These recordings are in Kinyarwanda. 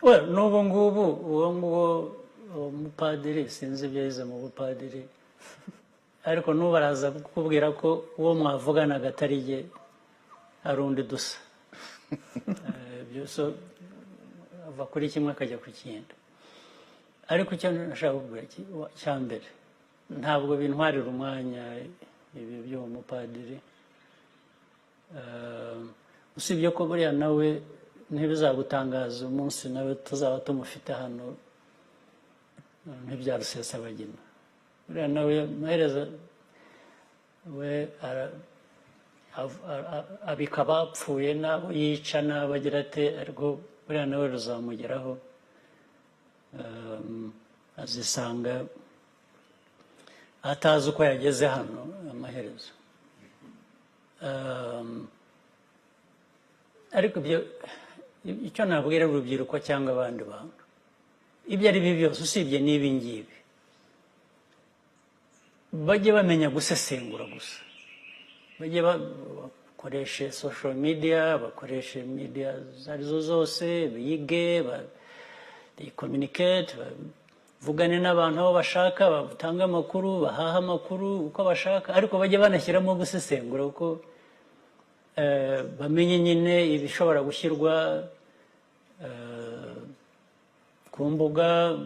Well, n'ubu ngubu uwo nguwo, uwo mupadiri, sinzi ibyo yize mu bupadiri, ariko n'ubu araza kukubwira ko uwo mwavuganaga atari jye, ari undi dusa. Ibyo so ava kuri kimwe akajya ku kindi. Ariko icyo nashaka kukubwira cya mbere, ntabwo bintwarira umwanya ibi by'uwo mupadiri. Usibye ko buriya nawe ntibizagutangaza umunsi nawe tuzaba tumufite hano nk'ibya Rusesabagina. Buriya nawe amaherezo we abika abapfuye n'abo yica n'abo agira ate, ariko buriya nawe ruzamugeraho. Azisanga atazi uko yageze hano amaherezo. Ariko ibyo, icyo nabwira urubyiruko cyangwa abandi bantu, ibyo ari byo byose usibye n'ibi ngibi, bajye bamenya gusesengura gusa, bajye bakoreshe social media, bakoreshe media izo arizo zose, bige, they communicate, bavugane n'abantu aho bashaka, batange amakuru, bahahe amakuru uko bashaka, ariko bajye banashyiramo gusesengura, kuko bamenye nyine ibishobora gushyirwa ku mbuga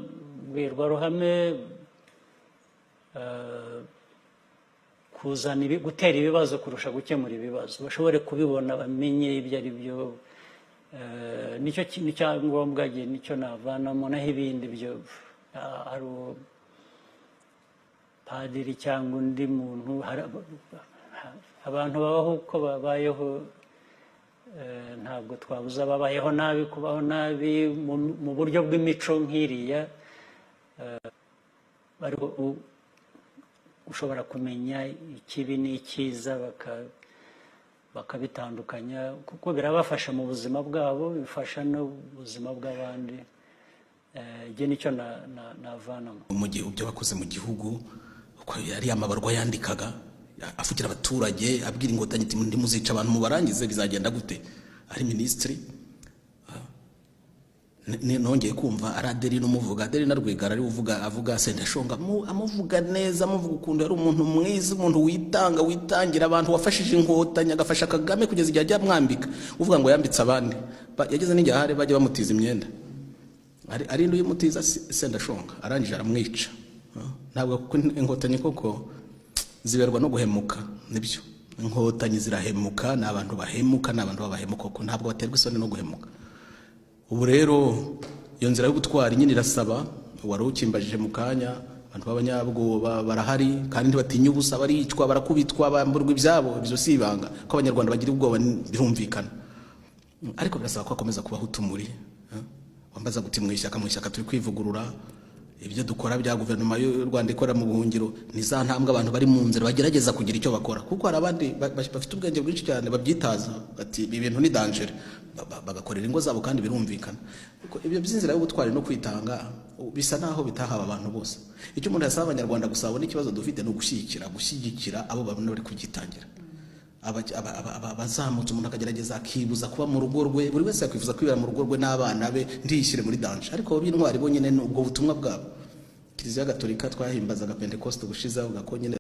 mbwirwaruhame, kuzana gutera ibibazo kurusha gukemura ibibazo, bashobore kubibona, bamenye ibyo ari byo. Nicyo kintu cya ngombwa, nicyo navanamo. Naho ibindi byo, ari uwo padiri cyangwa undi muntu, abantu babaho uko babayeho. Ntabwo twabuza ababayeho nabi kubaho nabi mu buryo bw'imico nk'iriya, ariko ushobora kumenya ikibi n'icyiza bakabitandukanya, kuko birabafasha mu buzima bwabo, bifasha n'ubuzima bw'abandi. Njye nicyo navanamo. Mu gihe ibyo bakoze mu gihugu, uko yari amabarwa yandikaga avugira abaturage, abwira Inkotanyi ati: "Ntimuzica abantu mubarangize, bizagenda gute?" Ari minisitiri. Nongeye kumva ari Adeline umuvuga, Adeline Rwigara ari uvuga, avuga Sendashonga, amuvuga neza, amuvuga ukuntu yari umuntu mwiza, umuntu witanga, witangira abantu, wafashije Inkotanyi, agafasha Kagame kugeza igihe ajya amwambika, uvuga ngo yambitse abandi. Yageze n'igihe ahari bajya bamutiza imyenda, ari undi uyimutiza Sendashonga, arangije aramwica. Ntabwo kuko Inkotanyi koko ziberwa no guhemuka. Nibyo, Inkotanyi zirahemuka, ni abantu bahemuka, ni abantu b'abahemuka koko, ntabwo baterwa isoni no guhemuka. Ubu rero iyo nzira y'ubutwari nyine irasaba, wari ukimbajije mu kanya, abantu b'abanyabwoba barahari kandi ntibatinya ubusa, baricwa, barakubitwa, bamburwa ibyabo. Ibyo si ibanga ko Abanyarwanda bagira ubwoba, birumvikana, ariko birasaba ko hakomeza kubaho utumuri. Wambaza guti mu ishyaka turi kwivugurura. Ibyo dukora bya guverinoma y'u Rwanda ikorera mu buhungiro ni za ntambwe, abantu bari mu nzira bagerageza kugira icyo bakora, kuko hari abandi bafite ubwenge bwinshi cyane babyitaza, bati: "Ibi bintu ni danger," bagakorera ingo zabo, kandi birumvikana. Kuko ibyo by'inzira y'ubutwari no kwitanga bisa naho bitahawe abantu bose. Icyo umuntu yasaba Abanyarwanda gusa babona ikibazo dufite ni ugushyigikira abo babona bari kubyitangira, abazamutse, umuntu akagerageza akibuza kuba mu rugo rwe. Buri wese yakwifuza kwibera mu rugo rwe n'abana be, ntiyishyire muri danger, ariko abo b'intwari bo nyine ni ubwo butumwa bwabo. Kiliziya Gatolika twahimbazaga Pentecoste gushize, avuga ko nyine